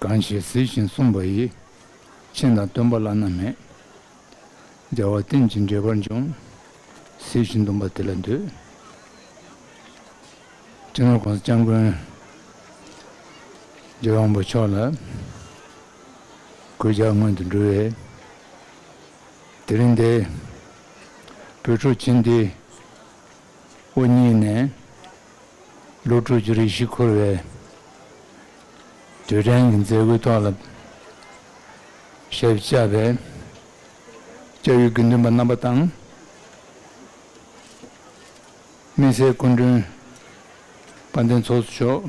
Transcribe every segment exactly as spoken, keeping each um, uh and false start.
གང་ཞིག་གཟིགས་ཤིང་གསུངས་པ་ཡིས། མཁྱེན་དང་སྟོན་པ་བླ་ན་མེད། རྒྱལ་བ་རྟེན་ཅིང་འབྲེལ་བར་འབྱུང་། གཟིགས་ཤིང་འདུན་པ་དེ་ལ་འདུད། སྤྱི་ནོར་༸གོང་ས་༸སྐྱབས་མགོན་རྒྱལ་བའི་དབང་པོ་མཆོག་ལ་གུས་ཕྱག་སྔོན་དུ་འགྲོ་བས། དེ་རིང་འདིར་བོད་ཕྲུག་ཆེན་འདི་དབུ་བརྙེས་ནས་ལོ་དྲུག་ཅུ་རེ་བཞི་འཁོར་བའི་དུས་དྲན་གྱི་མཛད་སྒོའི་ཐོག་ལ་ཞབས་བཅགས་པའི་སྐྱབས་ཡུལ་དགེ་འདུན་པ་རྣམ་པ་དང་། དམིགས་བསལ་སྐུ་མགྲོན་དཔལ་ལྡན་ཚོགས་གཙོ་མཆོག་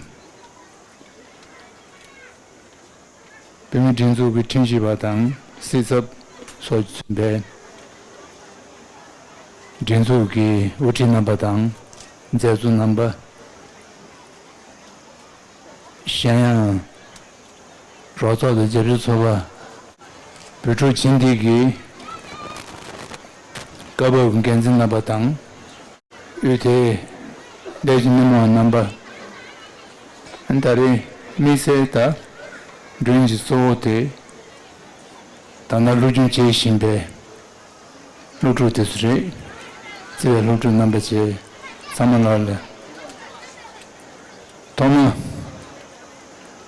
བོད་མིའི་སྒྲིག་འཛུགས་ཀྱི་ཁྲིམས་ཞིབ་པ་དང་སྲིད་ཚབ་སོགས་མཚོན་པའི་སྒྲིག་འཛུགས་ཀྱི་དབུ་ཁྲིད་རྣམ་པ་དང་མཛད་གཙོ་རྣམ་པ། གཞན་ཡང་རོགས་ཚོགས་དང་རྒྱབ་སྐྱོར་ཚོགས་པ། བོད་ཕྲུག་ཆེན་འདི་གི་སྐབས་བབ་འགན་འཛིན་རྣམ་པ་དང་། དབུས་ཐའི་ལས་བྱེད་སྣེ་མོ་བ་རྣམ་པ། ད་རེས་དམིགས་བསལ་ད་མགྲོན་གྱི་གཙོ་བོ་དེ་ད་ལྟ་སློབ་སྦྱོང་བྱེད་བཞིན་པའི་སློབ་ཕྲུག་དེ་ཚོ་རེད། བརྩེ་བའི་སློབ་ཕྲུག་རྣམ་པ་བཅས་ཚང་མ་ལ་ལ། ཐོག་མ་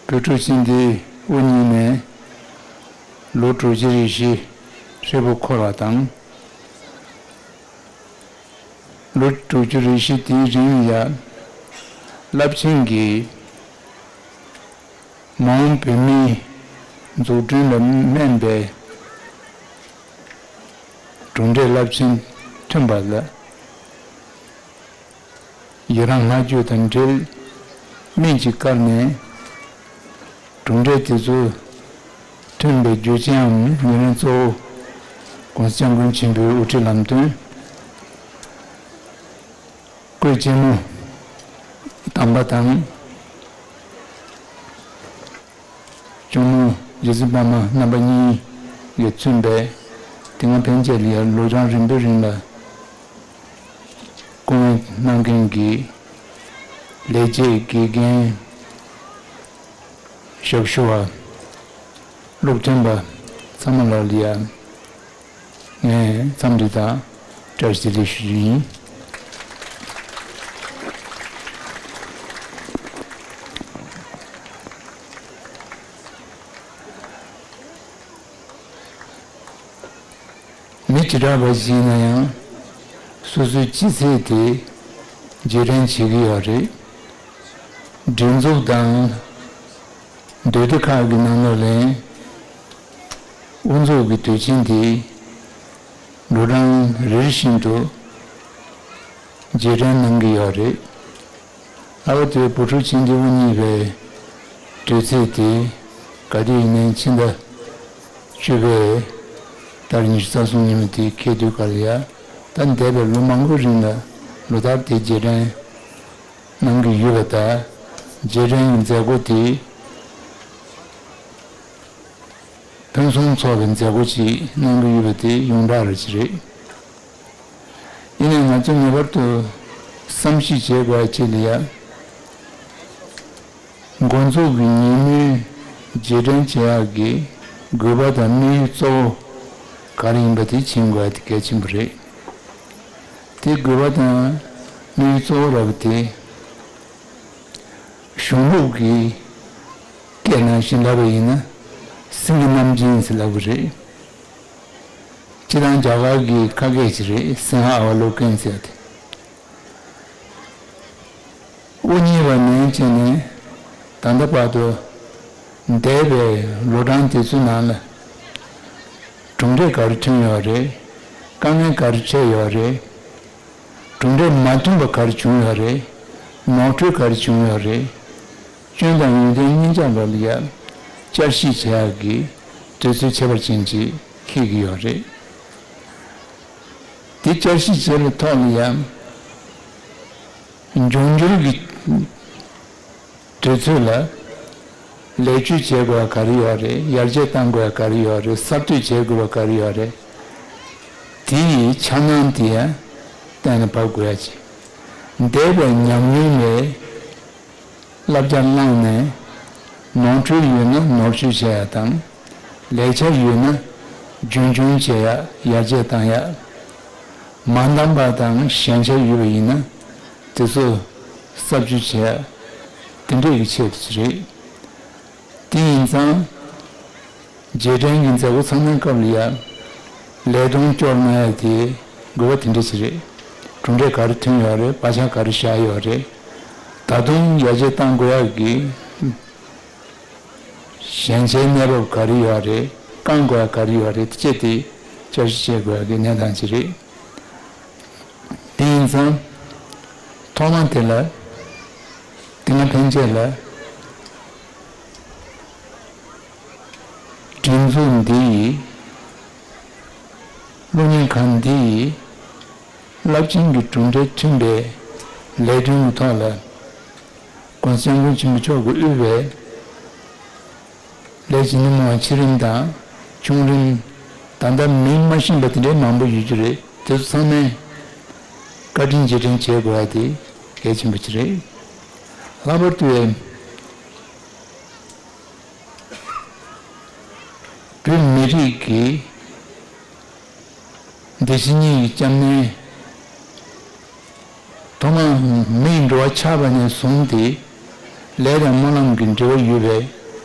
བོད་ཕྲུག་ཆེན་འདི་དབུ་བརྙེས་ནས་ལོ་དྲུག་ཅུ་རེ་བཞི་ཧྲིལ་པོ་འཁོར་བ་དང་། ལོ་དྲུག་ཅུ་རེ་བཞི་དེའི་རིང་ལ་ཡ། རླབས་ཆེན་གྱི་མ་འོངས་བོད་མིའི་འཛུགས་སྐྲུན་ལ་སྨན་པའི་གྲུབ་འབྲས་རླབས་ཆེན་ཐོན་པ་ལ་ཡི་རང་བསྔགས་བརྗོད་དང་འབྲེལ་སྨན་གྱིས་བཀར་ནས། གྲུབ་འབྲས་དེ་ཚོ་ཐོན་པའི་རྒྱུ་རྐྱེན་འམ་ཉེ་རིང་གཙོ་བོ་༸གོང་ས་༸སྐྱབས་མགོན་ཆེན་པོའི་དབུ་ཁྲིད་ལམ་སྟོན། སྐུའི་གཅེན་མོ་དམ་པ་དང་། གཅུང་མོ་རྗེ་བཙུན་པདྨ་རྣམ་པ་གཉིས་ཀྱིས་མཚོན་པའི་དེ་སྔ་ཕན་ཆད་ལ་ཡ་ལོ་གྲངས་རིང་པོའི་རིང་ལ་སྐུ་ངལ་གནང་མཁན་གྱི་ལས་བྱེད་དགེ་རྒན། ཞབས་ཞུ་བ། སློབ་སྟོན་པ་ཚང་མ་ལ་ལ་ཡ། ངས་འཚམས་འདྲི་དང་བཀྲ་ཤིས་བདེ་ལེགས་ཞུ་རྒྱུ་ཡིན། མི་བྱེ་བྲག་པ་ཞིག་ཡིན་ན་ཡང་སོ་སོའི་སྤྱི་ཚེ་དེ་རྗེས་དྲན་བྱེད་ཀྱི་ཡོད་རེད། སྒྲིག་འཛུགས་དང་མདོ་སྡེ་ཁག་གི་ནང་ལོགས་ལ་དབུ་འཛུགས་ཀྱི་དུས་ཆེན་དེ་ལོ་གྲངས་རེ་རེ་བཞིན་དུ་རྗེས་དྲན་གནང་གི་ཡོད་རེད། ཨ་བ་དེ་བུ་ཕྲུག་ཆེན་འདི་དབུ་བརྙེས་པའི་དུས་ཚེས་དེ་ག་དུས་ཡིན་ནའི་ཕྱི་ཟླ་བཅུ་པའི་ཟླ་ཉི་ཤུ་རྩ་གསུམ་ཉིན་མོ་དེ་འཁེལ་དུས་ག་ལ་ཡ། ད་འདས་པའི་ལོ་མང་པོའི་རིང་ལ་ལོ་ལྟར་དེ་རྗེས་དྲན་གནང་གི་ཡོད་པ་དང་། རྗེས་དྲན་གྱི་མཛད་སྒོ་དེ་ཕུན་སུམ་ཚོགས་པའི་མཛད་སྒོ་ཅིག་གནང་གི་ཡོད་པ་དེ་ཡོངས་གྲགས་རེད་ཅི་རེད། ཡིན་ནའི་ང་ཚོས་ངེས་པར་དུ་བསམ་གཞིག་བྱེད་དགོས་ཡ་ཅིག་ལ་ཡ། འགོ་འཛུགས་ཀྱི་ཉིན་མོའི་རྗེས་དྲན་བྱེད་ཡག་གི་དགོས་པ་དང་དམིགས་ཡུལ་གཙོ་བོ་ག་རེ་ཡིན་པ་དེ་མཁྱེན་དགོས་ཡ་དེ་གལ་ཆེན་པོ་རེད། དེ་དགོས་པ་དང་དམིགས་ཡུལ་གཙོ་བོ་ར་བ་དེ། གཞུང་ལུགས་ཀྱི་སྐད་ནང་བཞིན་ལབ་པ་ཡིན་ན། སེང་གེ་རྣམ་སྦྱིན་ཟེར་ལབ་ཀྱི་རེད། སྤྱིར་བཏང་རྒྱ་གར་གྱི་ཁ་སྐད་ཅིག་རེད། སིང་ཧ་ཨ་ཝ་ལོ་ཀན་ཟེར་ཏེ། དབུ་བརྙེས་པ་ནས་བྱས་ནས་ད་ལྟ་བར་དུ་འདས་པའི་ལོ་གྲངས་དེ་ཚོའི་ནང་ལ་གྲུབ་འབྲས་ག་རེ་ཐོན་ཡོད་རེད། དཀའ་ངལ་ག་རེ་འཕྲད་ཡོད་རེད། གྲུབ་འབྲས་མ་ཐོན་པ་ག་རེ་བྱུང་ཡོད་རེད། ནོར་འཁྲུལ་ག་རེ་བྱུང་ཡོད་རེད། སྐྱོན་དང་ཡོན་ཏན་གཉིས་ཆ་ལ་ལ་ཡ་བསྐྱར་ཞིབ་བྱེད་ཡག་གི་དུས་ཚོད་ཁྱད་པར་ཅན་ཅིག་འཁེལ་གྱི་ཡོད་རེད། དེ་བསྐྱར་ཞིབ་བྱེད་པའི་ཐོག་ལ་ཡང་འབྱུང་འགྱུར་གྱི་དུས་ཚོད་ལ་ལེགས་བཅོས་བྱེད་དགོས་པ་ག་རེ་ཡོད་རེད། ཡར་རྒྱས་གཏང་དགོས་པ་ག་རེ་ཡོད་རེད། གསར་གཏོད་བྱེད་དགོས་པ་ག་རེ་ཡོད་རེད། དེ་ཡི་འཆར་སྣང་དེ་ཡང་གཏན་ལ་ཕབ་དགོས་ཡ་ཅིག་འདས་པའི་ཉམས་མྱོང་ལས་བསླབ་བྱ་བླངས་ནས་ ནོར་འཁྲུལ་ཡོད་ན་ནོར་བཅོས་བྱེད་ཡ་དང་། ལས་འཆར་ཡོད་ན་རྒྱུན་འཁྱོངས་བྱེད་ཡ། ཡར་རྒྱས་བཏང་ཡ། མ་འདང་པ་དང་ཞན་ཆ་ཡོད་པ་ཡིན་ན་དེ་ཚོ་གསབ་བཅོས་བྱེད་ཡ། དེ་འདྲ་ཡི་ཆེད་དུ་རེད། དེ་ཡིན་ཙང་། རྗེས་དྲན་གྱི་མཛད་སྒོ་ཚང་མའི་སྐབས་ལ་ཡ། ལས་དོན་སྐྱོར་གནང་ཡ་དེ་དགོས་པ་དེ་འདྲ་ཞིག་རེད། གྲུབ་འབྲས་ག་རེ་ཐོན་ཡོད་རེད། བག་ཆགས་ག་རེ་བཞག་ཡོད་རེད། ད་དུང་ཡར་རྒྱས་གཏང་དགོས་ཡ་གི་ཞན་ཆའི་གནས་བབ་ག་རེ་ཡོད་རེད། བསྐང་དགོས་ཡ་ག་རེ་ཡོད་རེད། དེ་བཅས་དེ་བསྐྱར་ཞིབ་བྱེད་དགོས་ཡ་གི་གནས་སྟངས་ཅིག་རེད། དེ་ཡིན་ཙང་། ཐོག་མ་དེ་ལ་དེ་སྔ་ཕན་ཆད་ལ་སྒྲིག་འཛུགས་འདི་ཡི་གློག་བརྙན་ཁང་འདི་ཡི་རླབས་ཆེན་གྱི་གྲུབ་འབྲས་ཐོན་པའི་ལས་དོན་གྱི་ཐོག་ལ་༸གོང་ས་༸སྐྱབས་མགོན་ཆེན་པོ་མཆོག་གིས་དབུས་པའི་ལས་བྱེད་མི་མང་ཆེ་རིམ་དང་ཆུང་རིམ། ད་ལྟ་མིང་མ་ཤེས་པ་དེ་འདྲའི་མང་པོ་ཡོད་རྒྱུ་རེད། དེ་ཚོ་ཚང་མས་བཀའ་དྲིན་རྗེས་དྲན་བྱེད་དགོས་ཡ་དེ་གལ་ཆེན་པོ་ཅིག་རེད། ལྷག་པར་དུ་བོད་མི་རིགས་ཀྱི་བདེ་སྐྱིད་གཉིས་ཀྱི་སྐྱབས་གནས། ཐོག་མར་མི་ཡི་འགྲོ་བ་ཆགས་པ་ནས་བཟུང་སྟེ་ལས་དང་སྨོན་ལམ་གྱི་འབྲེལ་བ་ཡོད་པའི་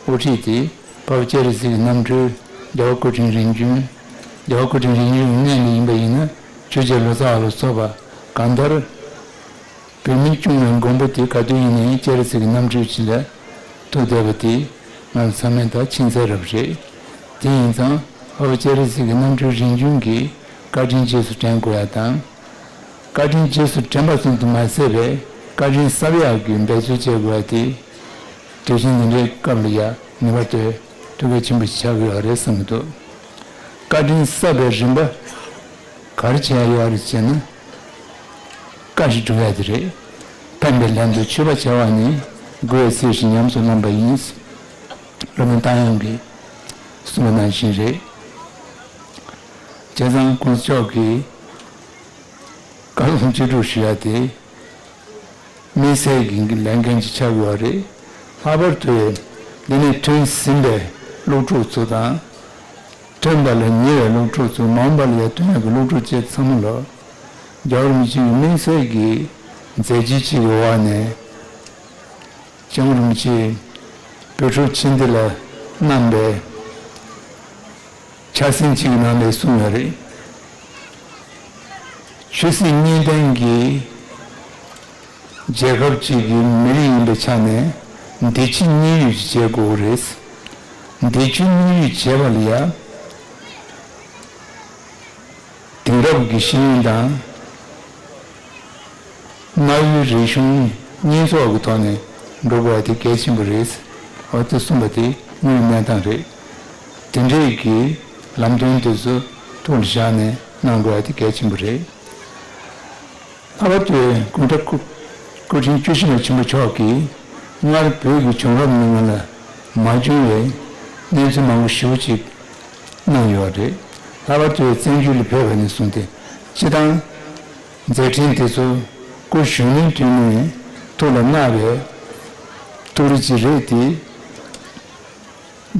དབུ་ཁྲིད་དེ་འཕགས་པ་སྤྱན་རས་གཟིགས་ཀྱི་རྣམ་སྤྲུལ་རྒྱལ་བ་སྐུ་ཕྲེང་རིམ་བྱོན། རྒྱལ་བ་སྐུ་ཕྲེང་རིམ་བྱོན་གྱི་མངལ་ནས་ཡིན་པ་ཡིན་ན་ཆོས་རྒྱལ་ལོ་ཙཱ་བ་ལ་སོགས་པ་གང་ལྟར། བོད་མི་སྐྱོང་བའི་མགོན་པོ་དེ་ག་དུས་ཡིན་ནའི་སྤྱན་རས་གཟིགས་ཀྱི་རྣམ་སྤྲུལ་ཅིག་ལ་ཐུག་བསྡད་པ་དེ་ང་ཚོ་ཚང་མས་ད་མཁྱེན་གསལ་རབ་རེད། དེ་ཡིན་ཙང་འཕགས་པ་སྤྱན་རས་གཟིགས་ཀྱི་རྣམ་སྤྲུལ་རིམ་བྱོན་གྱི་བཀའ་དྲིན་རྗེས་སུ་དྲན་དགོས་ཡ་དང་། བཀའ་དྲིན་རྗེས་སུ་དྲན་པ་ཙམ་དུ་མ་ཟད་པའི་བཀའ་དྲིན་གསབ་ཡག་གི་འབད་རྩོལ་བྱེད་དགོས་ཡ་དེ། དུས་ཆེན་འདི་འདྲའི་སྐབས་ལ་ཡ་ངེས་པར་དུ་ཐུགས་གལ་ཆེན་པོ་ཞིག་ཆགས་ཀྱི་ཡོད་རེད་བསམ་གྱི་འདུག་བཀའ་དྲིན་གསབ་པའི་རིམ་པ་ག་རེ་བྱེད་ཡ་ཡོད་རེད་ཅེ་ན། བཀའ་ཞིག་སྒྲུབ་ཡ་དེ་རེད། ཕན་པའི་ལན་དུ་མཆོད་པ་བྱ་བ་ནི། མགོ་བའི་ཚིགས་བཞིན་ཉམས་སུ་བླངས་པ་ཡིན། སློབ་དཔོན་རྟ་དབྱངས་ཀྱིས་གསུངས་པ་ནང་བཞིན་རེད། བྱས་ཙང་༸གོང་ས་མཆོག་གིས་བཀའ་སློབ་བཅུ་དྲུག་ཞུ་ཡ་དེ། དམིགས་བསལ་གྱི་ལས་འགན་ཅིག་ཆགས་ཡོད་རེད། ལྷག་པར་དུ་འདི་ནས་ཐོན་ཟིན་པའི་སློབ་ཕྲུག་ཚོ་དང་། ཐོན་པ་ལས་ཉེ་བའི་སློབ་ཕྲུག་ཚོ། མ་འོངས་པ་ལ་ཡང་ཐོན་ཡག་གི་སློབ་ཕྲུག་བཅས་ཚང་མ་ལ་རྒྱལ་བ་རིན་པོ་ཆེ་གི་དམིགས་བསལ་གྱི་མཛད་རྗེས་ཅིག་གི་འོག་ནས། སྐྱབས་མགོན་རིན་པོ་ཆེས་བོད་ཕྲུག་ཆེན་འདི་ལ་གནང་པའི་ཕྱག་སེང་གཅིག་གི་ནང་ལ་གསུངས་ཡོད་རེད། ཆོས་སྲིད་གཉིས་ལྡན་གྱི་རྒྱལ་ཁབ་ཅིག་གི་མི་རིགས་ཡིན་པའི་ཆ་ནས་བདེ་སྐྱིད་དམིགས་ཡུལ་ཅིག་བྱེད་དགོས་རེད། བདེ་སྐྱིད་དམིགས་ཡུལ་བྱེད་པ་ལ་ཡ། དེང་རབས་ཀྱི་ཤེས་ཡོན་དང་། གནའ་བོའི་རིག་གཞུང་གཉིས་ཚོགས་ཀྱི་ཐོག་ནས་འགྲོ་དགོས་པ་དེ་གལ་ཆེན་པོ་རེད། འོ་དེ་གསུངས་པ་དེ་དངོས་ཡོད་གནས་སྟངས་རེད། དེ་འདྲའི་གི་ལམ་སྟོན་དེ་ཚོ་ཐུགས་ལ་བཞག་ནས་གནང་དགོས་པ་དེ་གལ་ཆེན་པོ་རེད། ལྷག་པར་དུ་སྐུ་ཕྲེང་སྐུ་སྐུ་ཕྲེང་བཅུ་བཞི་པ་ཆེན་པོ་མཆོག་གིས་སྔར་བོད་ཀྱི་བྱུང་རབས་ནང་ལ་མ་བྱུང་བའི་གནས་ཚུལ་མང་པོ་ཞེ་པོ་ཅིག་གནང་ཡོད་རེད། ལྷག་པར་དུ་བཙན་བྱོལ་ལ་ཕེབས་པ་ནས་བཟུང་སྟེ་སྤྱི་བཏང་མཛད་འཕྲིན་དེ་ཚོ་སྐུ་གཞོན་ནུའི་དུས་ནས་ཐུགས་ལ་བརྣག་པའི་ཐུགས་རེ་ཅིག་རེད་དེ།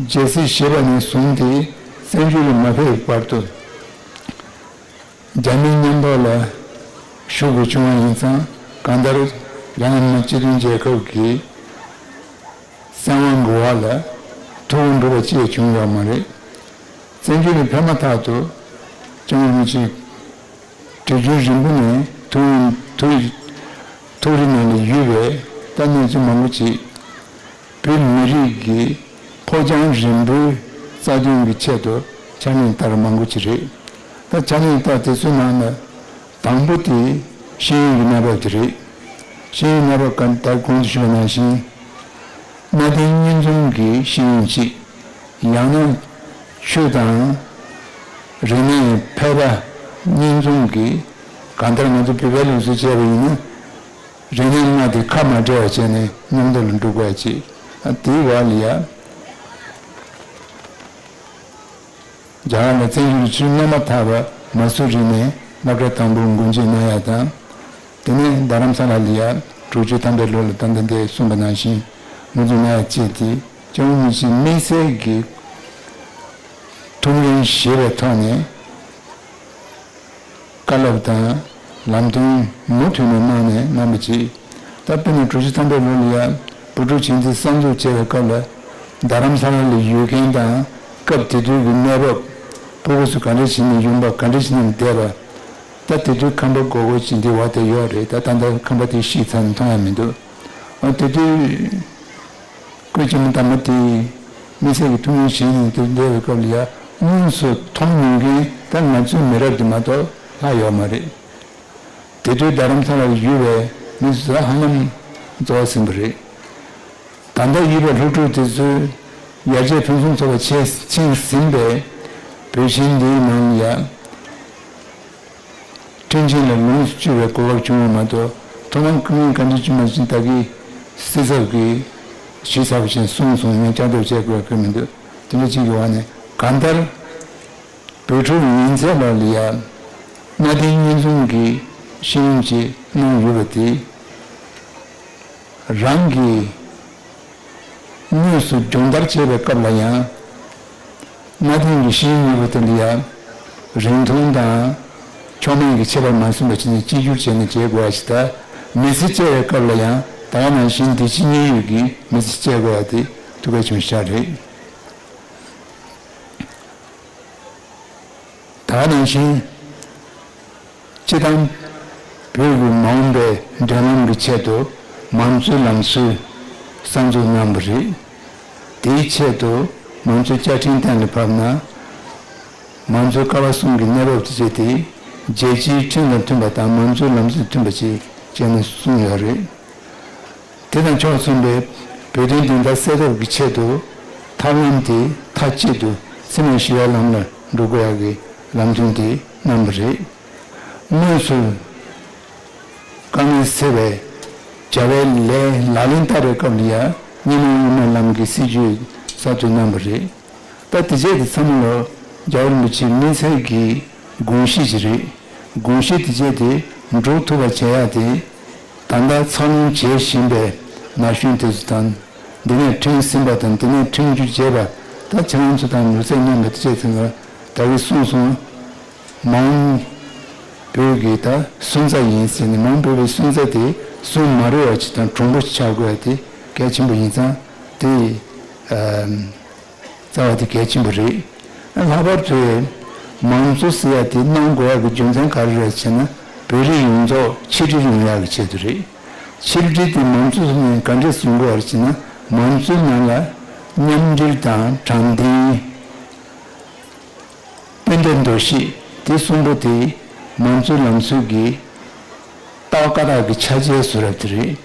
རྒྱལ་སྲིད་བཞེས་པ་ནས་བཟུང་སྟེ་བཙན་བྱོལ་ལ་མ་ཕེབས་བར་དུ། རྒྱ་མིའི་མཉམ་འབྲེལ་ལ་ཞུགས་དགོས་བྱུང་བ་ཡིན་ཙང་། གང་ལྟར་རྒྱ་ནག་མི་དམངས་སྤྱི་མཐུན་རྒྱལ་ཁབ་ཀྱི་བཙན་དབང་གི་འོག་ལ་ཐུགས་དགོངས་འགྲུབ་པ་ཅིག་བྱུང་ཡོད་མ་རེད། བཙན་བྱོལ་ནས་ཕེབས་མ་ཐག་ཏུ་སྐྱབས་མགོན་རིན་པོ་ཆེ་དུས་རྒྱུན་རིང་པོ་ནས་ཐུགས་ཐུགས་ཐུགས་རི་ནང་ལ་ཡོད་པའི་ད་གནས་ཚུལ་མང་པོ་ཅིག་བོད་མི་རིགས་ཀྱི་ཕོ་བྲང་རིམ་པའི་རྩ་དོན་གྱི་ཆེད་དུ་ཕྱག་ལེན་བསྟར་མང་པོ་ཅིག་རེད། ད་ཕྱག་ལེན་བསྟར་དེ་ཚོའི་ནང་ལ་དང་པོ་དེ་ཤེས་ཡོན་གྱི་གནས་བབ་དེ་རེད། ཤེས་ཡོན་གནས་བབ་ག་ད་གོང་དུ་ཞུས་པ་ནང་བཞིན། གནའ་དེང་གཉིས་འཛོམས་ཀྱི་ཤེས་ཡོན་གཅིག་ཡང་ན་ཆོས་དང་རིག་གནས་ཕལ་པ་གཉིས་འཛོམས་ཀྱི། གང་ལྟར་ང་ཚོ་བོད་པའི་ལུགས་སྲོལ་བྱས་པ་ཡིན་ན། རིག་གནས་ལྔ་དེ་ཁ་མ་བྲལ་བ་བྱས་ནས་མཉམ་དུ་ལ་འགྲོ་དགོས་ཀྱི། དེའི་འོག་ལ་ཡ། རྒྱ་གར་ལ་བཙན་བྱོལ་ཆོས་སློབ་མ་ཐར་པ་མ་སུ་རི་ནས་སློབ་གྲྭ་དང་པོར་འགོ་འབྱེད་གནང་ཡ་དང་། དེ་ནས་རྡ་རམ་ས་ལ་ལ་ཡ་དྲུག་ཅུ་ཐམ་པའི་ལོ་ལ་ད་ལྟ་འདིར་གསུངས་པ་ནང་བཞིན་འགོ་འཛུགས་གནང་ཡ་བཅས་ཏེ། སྐྱབས་མགོན་རིན་པོ་ཆེས་དམིགས་བསལ་གྱི་ཐུགས་འགན་བཞེས་པའི་ཐོག་ནས། བཀའ་སློབ་དང་ལམ་སྟོན་མུ་མཐུད་ནས་གནང་ནས་གནང་བ་བྱས། ད་དཔེར་ན་དྲུག་ཅུ་ཐམ་པའི་ལོ་ལ་ཡ་བོད་ཕྲུག་བྱིངས་འཛིན་གསར་འཛུགས་བྱས་པའི་སྐབས་ལ། རྡ་རམ་ས་ལ་ལ་ཡོད་མཁན་དང་སྐབས་དེ་དུས་ཀྱི་གནས་བབ། སྤུ་གུ་ཚོ་ག་འདྲ་བྱས་ནས་ཡོང་པ། ག་འདྲ་བྱས་ནས་བསྡད་པ། ད་དེ་དུས་ཁང་པ་སྒོར་སྒོར་ཅིག་འདི་བ་དེ་ཡོད་རེད། ད་ད་ལྟ་ཁང་པ་དེ་བཤིག་ཚར་ནས་མཐོང་ཡ་མི་འདུག་ཨ་དེ་དུས། སྐུ་ཆེན་མོ་དམ་པ་དེས་དམིགས་བསལ་གྱི་ཐུགས་སྨོན་བཞེས་ནས་དེ་འདས་པའི་སྐབས་ལ་ཡ། དངོས་སུ་མཐོང་མྱོང་མཁན་ད་ང་ཚོའི་མི་རབས་དེ་མ་གཏོགས་ལྷག་ཡོད་མ་རེད། དེ་དུས་རྡ་རམ་ས་ལར་ཡོད་པའི་མི་ཚོ་ཧ་ལམ་རྫོགས་ཟིན་པ་རེད། ད་ལྟ་ཡོད་པའི་སློབ་ཕྲུག་དེ་ཚོས་ཡར་རྒྱས་ཕུན་སུམ་ཚོགས་པ་ཕྱིན་ཕྱིན་ཟིན་པའི་བོད་ཆེན་འདིའི་ནང་ལ་ཡ། མཐུན་རྐྱེན་ལ་ལོངས་སུ་སྤྱོད་པའི་གོ་སྐབས་བྱུང་བ་མ་གཏོགས། ཐོག་མར་སྐུ་ངོ་བཀའ་དྲིན་ཅན་མ་ཆེན་བདག་གིས་སྲིད་ཚབ་ཀྱིས་ཞུས་ཚར་བ་བཞིན་གསུངས་སོང་། ངས་བསྐྱར་ཟློས་བྱེད་དགོས་ཀྱི་མི་འདུག་དེ་འདྲ་ཅིག་གི་འོག་ནས་གང་ལྟར་བོད་ཕྲུག་ཡིན་ཚད་ལ་ལ་ཡ། གནའ་དེང་གཉིས་འཛོམས་ཀྱི་ཤེས་ཡོན་ཅིག་གནང་ཡོད་པ་དེ། རང་གིས་དངོས་སུ་སྦྱོང་བརྡར་བྱེད་པའི་སྐབས་ལ་ཡང་། གནའ་དེང་གི་ཤེས་ཡོན་ཡོད་པ་དེ་འདི་ཡང་རིང་ཐུང་དང་ཕྱོགས་མེད་ཀྱི་ཁྱད་པར་མ་སོན་པ་བྱས་ནས་གཅིག་གྱུར་བྱས་ནས་བྱེད་དགོས་པ་ཞིག་དང་། མི་ཚེ་སྐྱེལ་བའི་སྐབས་ལ་ཡང་ད་ག་ནང་བཞིན་འདི་ཕྱི་གཉིས་ཡོད་ཀྱི་མི་ཚེ་སྐྱེལ་དགོས་པ་དེ་ཐུགས་གལ་ཆེན་པོ་ཞིག་རེད། ད་ག་ནང་བཞིན། སྤྱི་བཏང་བོད་ཀྱི་མ་འོངས་པའི་མདུན་ལམ་གྱི་ཆེད་དུ་མང་གཙོའི་ལམ་སྲོལ་གསར་འཛུགས་གནང་བ་རེད། དེའི་ཆེད་དུ་མང་གཙོའི་བཅའ་ཁྲིམས་གཏན་ལ་ཕབ་ན། མང་གཙོའི་ཀ་བ་གསུམ་གྱི་གནས་བབ་དེ་བྱས་ཏེ། རྒྱལ་སྤྱིའི་ཁྲིམས་དང་མཐུན་པ་དང་མང་གཙོའི་ལམ་སྲོལ་མཐུན་པ་བཅས་བྱས་ནས་གསུངས་ཡོད་རེད། དེ་དང་ཕྱོགས་མཚུངས་པའི་བོད་དོན་བདེན་མཐའ་གསལ་ཐབས་ཀྱི་ཆེད་དུ་ཐབས་ལམ་དེ་མཐའ་གཅིག་ཏུ་འཚེ་མེད་ཞི་བའི་ལམ་ལ་འགྲོ་དགོས་ཡག་གི་ལམ་སྟོན་དེ་གནང་བ་རེད། དངོས་སུ་དཀའ་ངལ་སེལ་བའི་བྱ་བའི་ལས་ལག་ལེན་བསྟར་བའི་སྐབས་ལ་ཡང་སྙེ་མ་དབུ་མའི་ལམ་གྱི་སྲིད་བྱུས་གསར་གཏོད་གནང་བ་རེད། ད་དེ་རྗེས་དེ་ཚང་མ་ལོ་རྒྱལ་བ་རིན་པོ་ཆེའི་དམིགས་བསལ་གྱི་དགོངས་གཞི་ཞིག་རེད། དགོངས་གཞི་དེ་རྗེས་དེ་འགྲུབ་ཐུབ་པ་བྱེད་ཡག་དེ། ད་ལྟ་འཚར་ལོངས་བྱེད་བཞིན་པའི་ན་གཞོན་དེ་ཚོ་དང་། འདི་ནས་ཐོན་ཟིན་པ་དང་འདི་ནས་ཐོན་རྒྱུ་བྱེད་པ། ད་ཁྱེད་རང་ཚོ་དང་ལུས་རྩལ་གནང་བ་དེ་བྱས་ཚེ། ང་ད་གིན་གསུངས་སོང་། མ་འོངས་བོད་ཀྱི་ད་སོན་རྩ་ཡིན་ཟེར་ནས། མ་འོངས་བོད་པའི་སོན་རྩ་དེ་སོན་མ་རེད་པ་ཅིག་དང་གྲུང་པོ་ཆགས་དགོས་པ་དེ་གལ་ཆེན་པོ་ཡིན་ཙང་། དེ་ཨ་རྩ་བ་དེ་གལ་ཆེན་པོ་རེད། ལྷག་པར་དུ་མང་གཙོ་ཟེར་ཡ་དེ་གནང་དགོས་ཡ་གི་རྒྱུ་མཚན་ག་རེ་རེད་ཟེར་ན། བོད་རིགས་ཡོངས་རྫོགས་ཆིག་སྒྲིལ་ཡོང་ཡ་གི་ཆེད་དུ་རེད། ཆིག་སྒྲིལ་དེ་མང་གཙོ་ཟེར་ནས་ག་འདྲས་ཡོང་དགོས་པ་རེད་ཟེར་ན། མང་གཙོའི་ནང་ལ་མཉམ་འབྲེལ་དང་དྲང་བདེན། སྤུན་ཟླའི་འདུ་ཤེས། དེ་གསུམ་པོ་དེ་མང་གཙོའི་ལམ་སྲོལ་གྱི་ལྟ་བ་བཀའ་རྟགས་ཀྱི་ཆ་བྱད་བཟོ་རབས་དེ་རེད།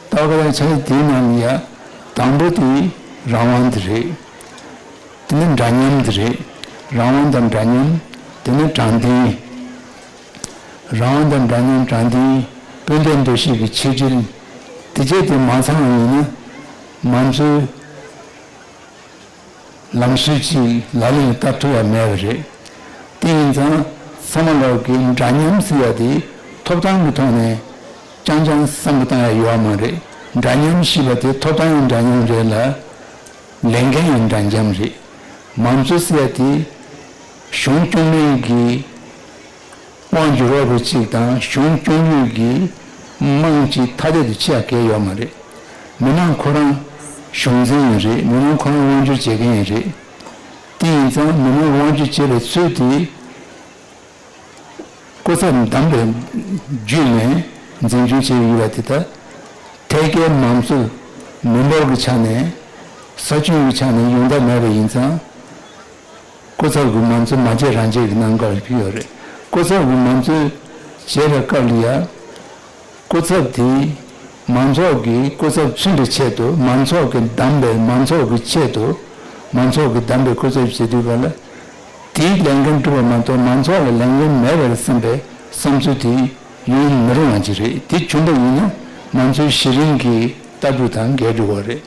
ལྟ་བ་བཀའ་རྟགས་ཆ་བྱད་དེའི་ནང་ལ་ཡ། དང་པོ་དེ་རང་དབང་དེ་རེད། དེ་ནས་འདྲ་མཉམ་དེ་རེད། རང་དབང་དང་འདྲ་མཉམ། དེ་ནས་དྲང་བདེན། རང་དབང་དང་འདྲ་མཉམ། དྲང་བདེན། སྤུན་ཟླའི་འདུ་ཤེས་ཀྱི་ཆིག་སྒྲིལ། དེ་རྗེས་དེ་མ་ཚང་བ་ཡིན་ན། མང་གཙོའི་ལམ་སྲོལ་གཅིག་ལག་ལེན་ལ་བསྟར་ཐུབ་ཡ་མེད་པ་རེད། དེ་ཡིན་ཙང་ཚང་མ་ལོག་གི་འདྲ་མཉམ་ཟེར་ཡ་དེ་ཐོབ་ཐང་གི་ཐོག་ནས་རྐྱང་རྐྱང་བསམ་བློ་བཏང་ཡ་ཡོད་པ་མ་རེད། འདྲ་མཉམ་ཞེས་པ་དེ་ཐོབ་ཐང་ཡང་འདྲ་མཉམ་རེད་ལ། ལས་འགན་ཡང་འདྲ་མཉམ་རེད། མང་གཙོ་ཟེར་ཡ་དེ་གཞུང་སྐྱོང་མཁན་གྱི་དབང་སྒྱུར་བ་པོ་གཅིག་དང་གཞུང་སྐྱོང་ཡུལ་གྱི་དམངས་གཅིག་ཐ་དད་དུ་ཕྱེ་ཡ་གང་ཡང་ཡོད་མ་རེད། མི་མང་ཁོ་རང་གཞུང་འཛིན་ཡང་རེད། མི་མང་ཁོ་རང་དབང་སྒྱུར་བྱེད་མཁན་ཡང་རེད། དེ་ཡིན་ཙང་མི་མང་དབང་སྒྱུར་བྱེད་པའི་ཚུལ་དེ་སྐུ་ཚབ་བདམས་པའི་བརྒྱུད་ནས་འཛིན་སྐྱོང་བྱེད་ཀྱི་ཡོད་པ་དེ་ལྟར། ཐད་ཀའི་མང་གཙོ་མི་འབོར་གྱི་ཆ་ནས་ས་ཁྱོན་གྱི་ཆ་ནས་ཡོང་ཐབས་མེད་པ་ཡིན་ཙང་། སྐུ་ཚབ་ཀྱི་མང་གཙོ་མ་བརྗེ་རང་བརྗེ་གི་གནད་འགག་ཡོད་རེད། སྐུ་ཚབ་ཀྱི་མང་གཙོ་བྱེད་པའི་སྐབས་ལ་ཡ། སྐུ་ཚབ་དེས་མང་ཚོགས་ཀྱིས་སྐུ་ཚབ་མཚོན་པའི་ཆེད་དུ། མང་ཚོགས་ཀྱིས་བདམས་པའི་མང་ཚོགས་ཀྱི་ཆེད་དུ། མང་ཚོགས་ཀྱིས་བདམས་པའི་སྐུ་ཚབ་བྱེད་དུས་ག་ལ། དེའི་ལས་འགན་སྒྲུབ་པ་མ་གཏོགས་མང་ཚོགས་ལ་ལས་འགན་མེད་པར་བསམ་པའི་བསམ་ཚུལ་དེ་ཡོང་མི་རུང་བ་ཅིག་རེད། དེ་བྱུང་པ་ཡིན་ན་མང་གཙོའི་གཞི་རིམ་གྱི་ལྟ་གྲུབ་དང་འགལ་འགྲོ་གི་རེད།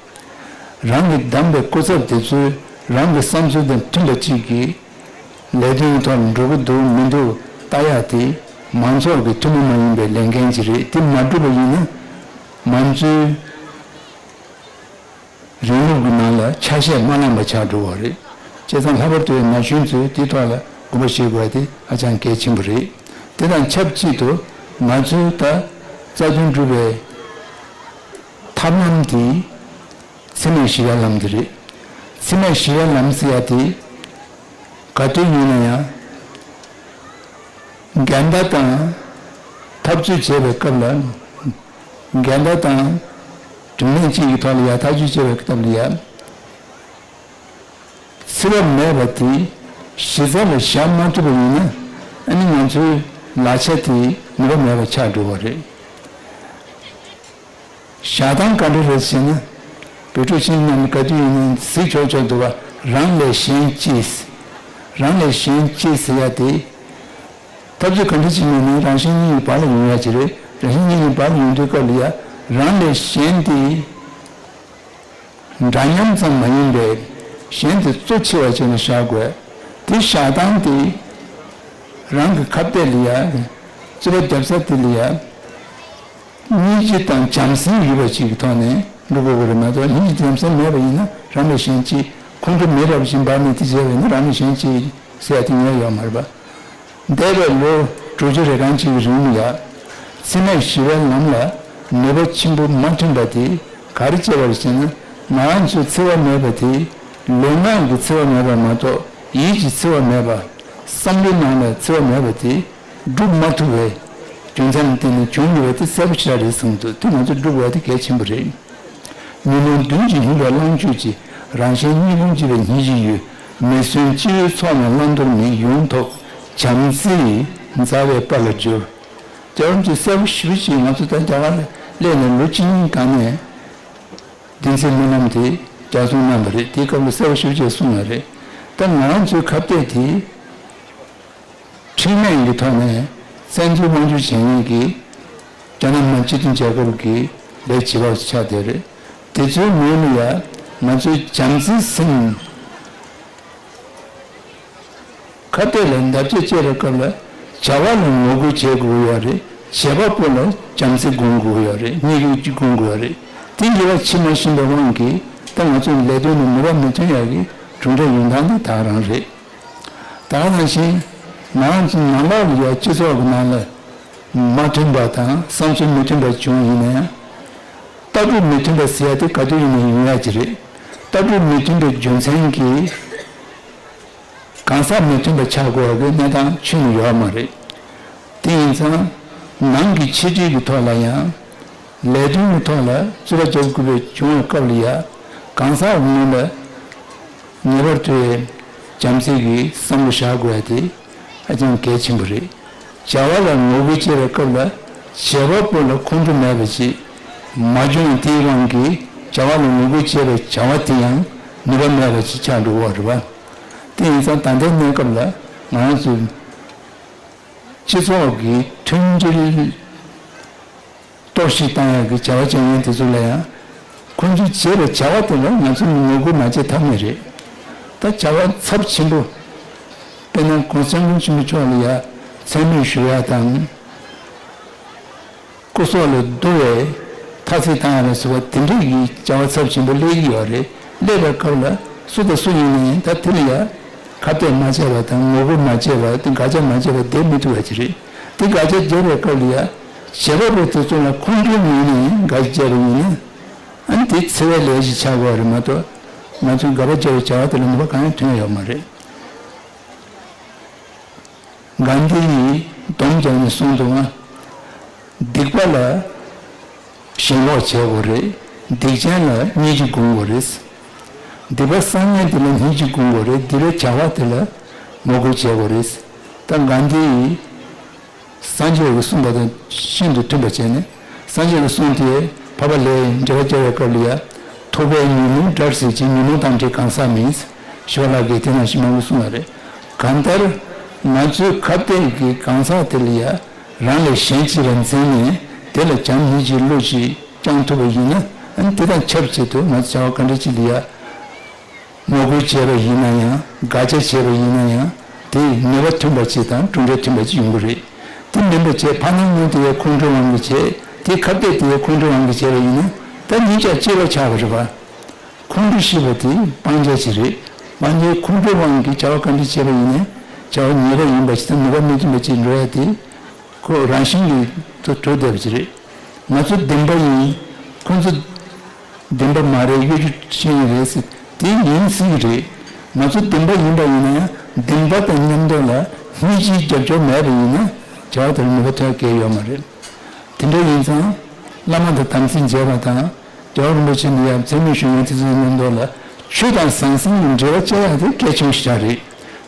རང་གིས་བདམས་པའི་སྐུ་ཚབ་དེ་ཚོས་རང་གི་བསམ་ཚུལ་དང་མཐུན་པ་གཅིག་གི་ལས་དོན་ཐོག་འགྲོ་གི་འདུག་མི་འདུག་ལྟ་ཡག་དེ་མང་ཚོགས་ཀྱི་ཐུན་མོང་མ་ཡིན་པའི་ལས་འགན་ཅིག་རེད། དེ་མ་བསྒྲུབས་པ་ཡིན་ན་མང་གཙོའི་ རིང་ལུགས་ཀྱི་ནང་ལ་ཆ་ཤས་མ་བླངས་པ་ཆགས་འགྲོ་བ་རེད། བྱས་ཙང་ལྷག་པར་དུ་ན་གཞོན་ཚོས་དེའི་ཐོག་ལ་དགོངས་པ་བཞེས་དགོས་པ་དེ་ཧ་ཅང་གལ་ཆེན་པོ་རེད། དེ་དང་ཆབས་ཅིག་ཏུ་ང་ཚོའི་ད་རྩ་དོན་སྒྲུབ་པའི་ཐབས་ལམ་དེ་འཚེ་མེད་ཞི་བའི་ལམ་དེ་རེད། འཚེ་མེད་ཞི་བའི་ལམ་ཟེར་ཡ་དེ་ག་དུས་ཡིན་ན་ཡང་། འགལ་ཟླ་དང་འཐབ་རྩོད་བྱེད་པའི་སྐབས་ལ། འགལ་ཟླ་དང་། གྲིབ་ནག་གཅིག་གི་ཐོག་ལ་ཡ་ཐག་གཅོད་བྱེད་པའི་སྐབས་ལ་ཡ། འཚེ་བ་མེད་པ་དེ་གཞི་རྩ་ལ་བཞག་མ་ཐུབ་པ་ཡིན་ན། ཨ་ནི་ང་ཚོའི་ལག་ཆ་དེ་ནུས་པ་མེད་པ་ཆགས་འགྲོ་བ་རེད། བཞག་སྟངས་ག་འདྲ་རེད་ཟེར་ན། བོད་ཕྲུག་ཚོ་རྣམས་ག་དུས་ཡིན་ནའི་གཟིགས་ཆོག་ཆོག་འདུག་པ། རང་ལས་གཞན་གཅེས། རང་ལས་གཞན་གཅེས་ཟེར་ཡ་དེ། འཐབ་རྩོད་ག་འདྲ་ཅིག་ཡིན་ནའི་རང་གཞན་གཉིས་ཀྱི་བར་ལ་ཡོང་ཡ་ཅིག་རེད། རང་གཞན་གཉིས་ཀྱི་བར་ལ་ཡོང་དུས་སྐབས་ལ་ཡ། རང་ལས་གཞན་དེ་འདྲ་མཉམ་ཙམ་མ་ཡིན་པའི་གཞན་དེ་གཙོ་ཆེ་བ་བྱས་ནས་བཞག་དགོས། དེ་བཞག་སྟངས་དེ་རང་གི་ཁ་གཏད་ལ་ཡ། རྩོད་པ་རྒྱབ་ས་དེ་ལ་ཡ། སྙིང་རྗེ་དང་བྱམས་སེམས་ཡོད་པ་ཞིག་གི་ཐོག་ནས་འགྲོ་དགོས་ཀྱི་རེད་མ་གཏོགས། སྙིང་རྗེ་བྱམས་སེམས་མེད་པ་ཡིན་ན་རང་ལས་གཞན་གཅེས། ཁོང་ཁྲོ་མི་རབས་བཞིན་འབར་ནས་དེ་བྱས་པ་ཡིན་ན་རང་ལས་གཞན་གཅེས་ཟེར་ཡ་དེ་ཡོང་ཡ་ཡོད་མ་རེད་པ། འདས་པའི་ལོ་དྲུག་ཅུ་རེ་གྲངས་ཅིག་གི་རིང་ལ་ཡ། འཚེ་མེད་ཞི་བའི་ལམ་ལ་ནུས་པ་ཆེན་པོ་མ་ཐོན་པ་དེ་ག་རེ་བྱས་པ་རེད་ཟེར་ན། ང་རང་ཚོའི་འཚེ་བ་མེད་པ་དེ་ལུས་ངག་གི་འཚེ་བ་མེད་པ་མ་གཏོགས་ཡིད་ཀྱི་འཚེ་བ་མེད་པ། བསམ་བློའི་ནང་ལ་འཚེ་བ་མེད་པ་དེ། སྒྲུབ་མ་ཐུབ་པའི་རྒྱུ་མཚན་ལ་བརྟེན་ནས་བྱུང་ཡོད་པ་དེ་གསལ་པོ་ཞེ་དྲག་རེད་གསུངས་འདུག་དེ་ང་ཚོས་སྒྲུབ་དགོས་པ་དེ་གལ་ཆེན་པོ་རེད། ཉོན་མོངས་བདུན་གྱིས་མྱོས་པའི་བླང་སྤྱོད་ཀྱི། རང་གཞན་གཉིས་ཀུན་འཇིག་པའི་སྙིང་རྗེ་ཡོད། མི་བསྲུན་སྤྱི་བོའི་ཚོགས་རྣམས་བླང་དོར་མེད། ཡོངས་ཐོབ་བྱམས་བརྩེའི་མཛའ་བའི་དཔལ་ལ་སྦྱོར། རྒྱལ་བ་རིན་པོ་ཆེས་གསལ་པོ་ཞེ་པོ་ཅིག་ང་ཚོ་ད་རྒྱ་གར་ལ་སླེབས་ནས་ལོ་གཅིག་གཉིས་གང་ནས་བདེན་ཚིག་སྨོན་ལམ་དེ་རྒྱ་གསུང་གནང་བ་རེད། དེའི་སྐབས་ལ་གསལ་པོ་ཞེ་པོ་ཅིག་གསུངས་ཡོད་རེད། ད་ང་རང་ཚོའི་ཁ་གཏད་དེ། འཕྲིན་ལས་ཀྱི་ཐོག་ནས་བཙན་འཛུལ་དབང་སྒྱུར་བྱེད་མཁན་གྱི་རྒྱ་ནག་མི་དམངས་སྤྱི་མཐུན་རྒྱལ་ཁབ་ཀྱི་ལས་བྱེད་པ་ཆགས་བསྡད་རེད། དེ་ཚོའི་ངོས་ནས་ཡང་ང་ཚོའི་བྱམས་བརྩེའི་སེམས། ཁ་གཏད་ལ་འདབ་ཆགས་བཅད་པའི་སྐབས་ལ་བྱ་བ་ལ་ངོ་རྒོལ་བྱེད་དགོས་ཡོད་རེད། བྱེད་པ་པོ་ལ་བྱམས་བརྩེ་སྒོམ་དགོས་ཡོད་རེད། སྙིང་རུས་ཀྱིས་སྒོམ་དགོས་ཡོད་རེད། དེ་གཉིས་ཀ་ཕྱི་མ་ཤེས་པའི་དབང་གིས་ད་ང་ཚོའི་ལས་དོན་ལ་ནུས་པ་མི་ཐོན་ཡག་གི་གྲུབ་འབྲས་ཡོང་སྟངས་དེ་ད་ག་རང་རེད། ད་ག་ནང་བཞིན་ང་རང་ཚོ་ནང་ལོགས་ལ་ཡ་སྤྱི་ཚོགས་ཀྱི་ནང་ལ་མ་མཐུན་པ་དང་བསམ་ཚུལ་མི་མཐུན་པ་བྱུང་ཡིན་ན་ཡང་། ལྟ་གྲུབ་མི་མཐུན་པ་ཟེར་ཡ་དེ་ག་དུས་ཡིན་ནའང་ཡོང་ཡ་ཅིག་རེད། ལྟ་གྲུབ་མི་མཐུན་པའི་རྒྱུ་མཚན་གྱིས་གང་ཟག་མི་མཐུན་པ་ཆགས་དགོས་པའི་གནས་སྟངས་ཁྱོན་ནས་ཡོད་མ་རེད། དེ་ཡིན་ཙང་ནང་གི་ཆེ་འབྲིང་གི་ཐོག་ལ་ཡང་། ལས་དོན་གྱི་ཐོག་ལ་རྩོད་པ་རྒྱག་དགོས་པའི་བྱུང་བའི་སྐབས་ལ་ཡ། གང་ཟག་ངོས་ལ་ངེས་པར་དུ་བྱམས་བརྩེ་གི་བསམ་བློ་བཞག་དགོས་ཡ་དེ་ཧ་ཅང་གལ་ཆེན་པོ་རེད། བྱ་བ་ལ་ངོ་རྒོལ་བྱེད་པའི་སྐབས་ལ་བྱེད་པ་པོ་ལ་ཁོང་ཁྲོ་མེད་པ་ཞིག་མ་བྱུང་བ་དེའི་དབང་གིས་བྱ་བ་ལ་ངོ་རྒོལ་བྱེད་པའི་བྱ་བ་དེ་ཡང་ནུས་པ་མེད་པ་ཞིག་ཆགས་འགྲོ་གི་ཡོད་རེད་པ། དེ་ཡིན་ཙང་ད་ལྟའི་གནས་སྐབས་ལ་ང་རང་ཚོའི་སྤྱི་ཚོགས་ཀྱི་མཐུན་སྒྲིལ་གཏོར་བཤིག་བཏང་ཡག་གི་བྱ་བ་བྱེད་མཁན་དེ་ཚོ་ལ་ཡང་། ཁོང་ཚོས་བྱས་པའི་བྱ་བ་དེ་ལ་ང་ཚོས་ངོ་རྒོལ་མ་བྱེད་ཐབས་མེད་རེད། ད་བྱ་བ་ཚབས་ཆེན་པོ། དཔེར་ན་༸གོང་ས་༸སྐྱབས་མགོན་ཆེན་པོ་མཆོག་ལ་ཡ་མཚན་སྨད་ཞུ་ཡ་དང་། སྐུ་སྲོག་ལ་བསྡུ་བའི་ཐ་ཚིག་བཏང་ཡ་ལ་སོགས་པ་དེ་འདྲའི་གི་བྱ་བ་ཚབས་ཆེན་པོ་སླེབས་ཀྱི་ཡོད་རེད། སླེབས་པའི་སྐབས་ལ་སུ་དང་སུ་ཡིན་ནའི་ད་དེ་ལ་ཡ་ཁ་གཏད་མ་བྱས་པ་དང་ངོ་རྒོལ་མ་བྱས་པ་དེ་དགག་བྱ་མ་བྱས་པ་བསྡད་མི་ཐུབ་པ་ཅིག་རེད། དེ་དགག་བྱ་བརྒྱབ་པའི་སྐབས་ལ་ཡ། བྱེད་པ་པོ་དེ་ཚོ་ལ་ཁོང་ཁྲོའི་ངོས་ནས་དགག་བྱ་བརྒྱབ་པ་ཡིན་ན། ཨ་ནི་དེ་འཚེ་བའི་ལས་ཤིག་ཆགས་ཀྱི་ཡོད་རེད་མ་གཏོགས། ང་ཚོས་དགག་པ་བརྒྱབ་པའི་བྱ་བ་དེ་ལ་ནུས་པ་གང་ཡང་ཐོན་ཡོད་མ་རེད། གྷན་དྷི་ཡིས་སྡོམ་བརྒྱབ་ནས་གསུངས་འདུག་ཨ། སྡིག་པ་ལ་ཞེན་ལོག་བྱེད་དགོས་རེད། སྡིག་ཅན་ལ་སྙིང་རྗེ་སྒོམ་དགོས་རེད། སྡིག་པ་བསགས་མཁན་དེ་ལ་སྙིང་རྗེ་སྒོམ་དགོས་རེད། སྡིག་པའི་བྱ་བ་དེ་ལ་ངོ་རྒོལ་བྱེད་དགོས་རེད། ད་གྷན་དྷི་ཡིས་སངས་རྒྱས་ཀྱིས་གསུངས་པ་དང་ཤིན་ཏུ་མཐུན་པ་བྱས་ནས། སངས་རྒྱས་ཀྱི་གསུང་དེ་འཕགས་པ་ལྷས་འགྲེལ་པ་བརྒྱབ་པའི་སྐབས་ལ་ཡ། ཐུབ་པས་ཉོན་མོངས་དགྲར་ཟད་ཅིང་། ཉོན་མོངས་དང་བྲལ་གང་ཟག་མིན། ཞི་བ་ལྷ་གིས་དེ་ནང་བཞིན་མང་པོ་གསུངས་པ་རེད། གང་ལྟར་ང་ཚོའི་ཁ་གཏད་ཀྱི་གང་ཟག་དེ་ལ་ཡ་རང་ལས་གཞན་གཅེས་པར་འཛིན་ནས། དེ་ལ་བྱམས་སྙིང་རྗེའི་བློ་ཞིག་བཅངས་ཐུབ་པ་ཡིན་ན། ཨ་ནི་དེ་དང་ཆབས་ཅིག་ཏུ་ང་ཚོ་བྱ་བ་ག་འདྲ་ཅིག་ལ་ཡ། ངོ་རྒོལ་བྱས་པ་ཡིན་ན་ཡང་། དགག་བྱ་བྱས་པ་ཡིན་ན་ཡང་། དེས་ནུས་པ་ཐོན་པ་ཅིག་དང་གྲུབ་འབྲས་ཐོན་པ་ཅིག་ཡོང་གི་རེད། དེ་མིན་པ་བྱས་ཕར་སྣང་ངོ་དེ་ཡང་ཁོང་ཁྲོའི་དབང་གིས་བྱས། དེ་ཁ་གཏད་དེ་ཡང་ཁོང་ཁྲོའི་དབང་གིས་བྱས་པ་ཡིན་ན། ད་གཉིས་ཆ་གཅིག་པ་ཆགས་པ་རེད་པ། ཁོང་ཁྲོ་ཞེས་པ་དེ་སྤང་བྱ་ཅིག་རེད། སྤང་བྱའི་ཁོང་ཁྲོའི་དབང་གིས་བྱ་བ་ག་འདྲ་བྱས་པ་ཡིན་ནའི་བྱ་བ་ཉེས་པ་ཡིན་པ་ཞིག་དང་ནུས་པ་མི་ལྡན་པ་ཅིག་འགྲོ་ཡ་དེ་ཁོ་རང་བཞིན་གྱིས་དུ་གྲོལ་བསྡད་པ་ཅིག་རེད། ང་ཚོ་བདེན་པ་ཡིན། ཁོང་ཚོ་བདེན་པ་མ་རེད། གཡོ་སྒྱུ་ཤེས་ཡོན་རེད་ཟེར་དེ་ཡིན་སྲིད་ཀྱི་རེད། ང་ཚོ་བདེན་པ་ཡིན་པ་ཡིན་ན་ཡང་བདེན་པ་དང་མཉམ་དུ་ལ་སྙིང་རྗེའི་རྒྱབ་སྐྱོར་མེད་པ་ཡིན་ན་བྱ་བ་དེར་ནུས་པ་ཐོན་གལ་ཡོད་མ་རེད། དེ་འདྲ་ཡིན་ཙང་བླ་མ་དང་དམ་ཚིག་མཇལ་བ་དང་རྒྱལ་བ་རིན་པོ་ཆེ་ནས་ཡང་མཚན་སྨད་ཞུ་མཁན་དེ་ཚོའི་མཉམ་དུ་ལ་ཆོས་དང་ཟང་ཟིང་གི་འབྲེལ་བ་བཅད་ཡག་དེ་གལ་ཆེན་པོ་ཞིག་རེད།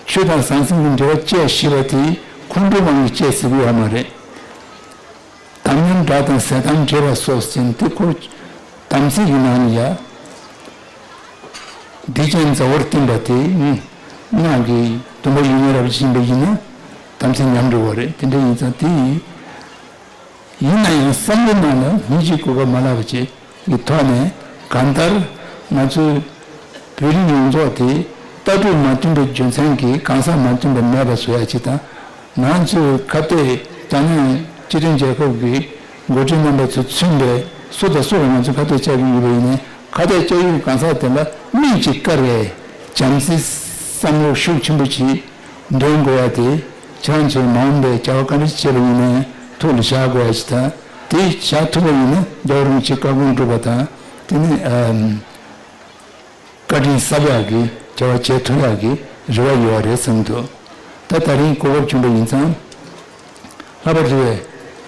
ཆོས་དང་ཟང་ཟིང་གི་འབྲེལ་བ་བཅད་ཤེས་པ་དེ་ཁོང་ཁྲོའི་དབང་གིས་བཅད་སྲིད་ཀྱི་ཡོད་མ་རེད། དམ་ཉམས་དགྲ་དང་ཟས་དམ་བྲལ་བ་སོགས་ཟེར་དེ་ཁོ་དམ་ཚིག་གི་ནང་ནས་ཡ། སྡིག་ཅན་མཛའ་བོར་བསྟེན་པ་དེ་སྔགས་ཀྱི་སྡོམ་པ་ཡོན་ཏན་རབ་ཅིག་ཡིན་པ་ཡིན་ན་དམ་ཚིག་ཉམས་འགྲོ་བ་རེད། དེ་འདྲ་ཡིན་ཙང་དེ་ཡིན་ན་ཡང་བསམ་བློའི་ནང་ལ་སྙིང་རྗེའི་གོ་སྐབས་མ་བརླག་པ་བཅས་ཀྱི་ཐོག་ནས་གང་ལྟར་ང་ཚོའི་བོད་རིགས་ཡོངས་རྫོགས་དེ་ལྟ་གྲུབ་མ་མཐུན་པའི་རྒྱུ་མཚན་གྱིས་གང་ཟག་མ་མཐུན་པ་མེད་པ་བཟོ་ཡ་ཅིག་དང་། ང་ཚོའི་ཁ་གཏད་རྒྱ་ནག་སྤྱི་མཐུན་རྒྱལ་ཁབ་ཀྱི་འགོ་ཁྲིད་རྣམ་པ་ཚོས་མཚོན་པའི་སུ་དང་སུ་ལ་ང་ཚོས་ཁ་གཏད་བཅག་གི་ཡོད་པ་ཡིན་ནའི་ཁ་གཏད་བཅག་ཡུལ་གང་ཟག་དེ་ལ་སྨན་གྱི་བཀར་བའི་བྱམས་བརྩེའི་བསམ་བློ་ཤུགས་ཆེན་པོ་ཅིག་འདོན་དགོས་ཡ་དེ་ཁྱེད་རང་ཚོས་མ་འོངས་པའི་བྱ་བ་ག་འདྲ་བྱེད་པ་ཡིན་ནའི་ཐུགས་ལ་བཞག་དགོས་ཡ་ཞིག་དང་། དེ་བཞག་ཐུབ་པ་ཡིན་ན་རྒྱལ་བ་རིན་པོ་ཆེའི་བཀའ་དགོངས་སྒྲུབ་པ་དང་། དེ་ནི་ཨམ། བཀའ་དྲིན་གསབ་ཡག་གི་བྱ་བ་བྱེད་ཐུབ་ཡག་གི་རེ་བ་ཡོད་རེད་བསམ་འདུག་ད་ད་རིང་གོ་སྐབས་བྱུང་པ་ཡིན་ཙང་། ལྷག་པར་དུ་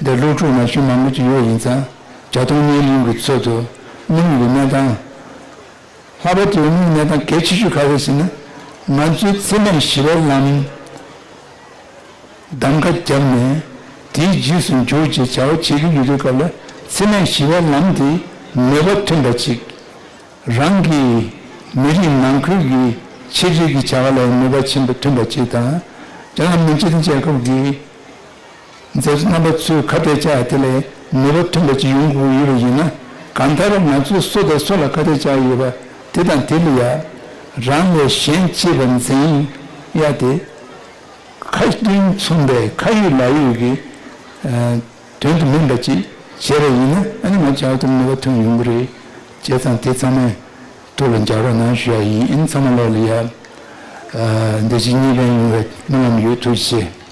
འདིར་སློབ་ཕྲུག་མང་ཤོས་མང་པོ་ཅིག་ཡོད་ཡིན་ཙང་རྒྱ་མཐོང་བརྙན་གླིང་གི་ཚོགས་འདུ་དངོས་ཡོད་ཀྱི་གནས་སྟངས། ལྷག་པར་དུ་དངོས་ཡོད་གནས་སྟངས་གལ་ཆེ་ཤོས་ག་རེ་ཟེར་ན། ང་ཚོའི་འཚེ་མེད་ཞི་བའི་ལམ། གདམ་ག་བརྒྱབ་ནས་དེའི་རྗེས་སུ་འཇུག་ཅེས་བྱ་བ་བྱེད་ཀྱི་ཡོད་དུས་སྐབས་ལ་འཚེ་མེད་ཞི་བའི་ལམ་དེ་ནུས་པ་ཐོན་པ་ཅིག་རང་གི་མི་རིགས་ནང་ཁུལ་གྱི་ཆིག་སྒྲིལ་གྱི་བྱ་བ་ལ་ནུས་པ་ཆེན་པོ་ཐོན་པ་ཅིག་དང་། རྒྱ་ནག་མི་སྤྱི་མཐུན་རྒྱལ་ཁབ་ཀྱི་མཛད་གཙོ་རྣམ་པ་ཚོས་ཁ་གཏད་བཅག་ཡ་དེ་ལས་ནུས་པ་ཐོན་པ་ཅིག་ཡོང་དགོས་ཡོད་པ་ཡིན་ན། གང་ལྟར་ང་ཚོས་སུ་དང་སུ་ལ་ཁ་གཏད་བཅག་ཡོད་པ་དེ་དང་དེ་ལ་ཡ་རང་ལས་གཞན་གཅེས་པར་འཛིན་ཡ་དེ། ཁ་མཐུན་མཚུངས་པའི་ཁ་ཡོད་ལག་ཡོད་ཀྱི་ཨ་དོན་དུ་མིན་པ་ཅིག་བྱས་པ་ཡིན་ན། ཨ་ནི་ང་ཚོ་ཨ་ཏུམ་ནུས་པ་ཐོན་ཡོང་གི་རེད། བྱས་ཙང་དེ་ཚང་མས་ཐུགས་ལ་འཇགས་རོགས་གནང་ཞུ་ཡ་ཡིན། ཨ་ནི་ཚང་མ་ལོག་ལ་ཡ་ཨ་འདི་ཕྱི་གཉིས་ཕན་ཡོང་བའི་སྨོན་ལམ་ཡོད། ཐུགས་རྗེ་ཆེ།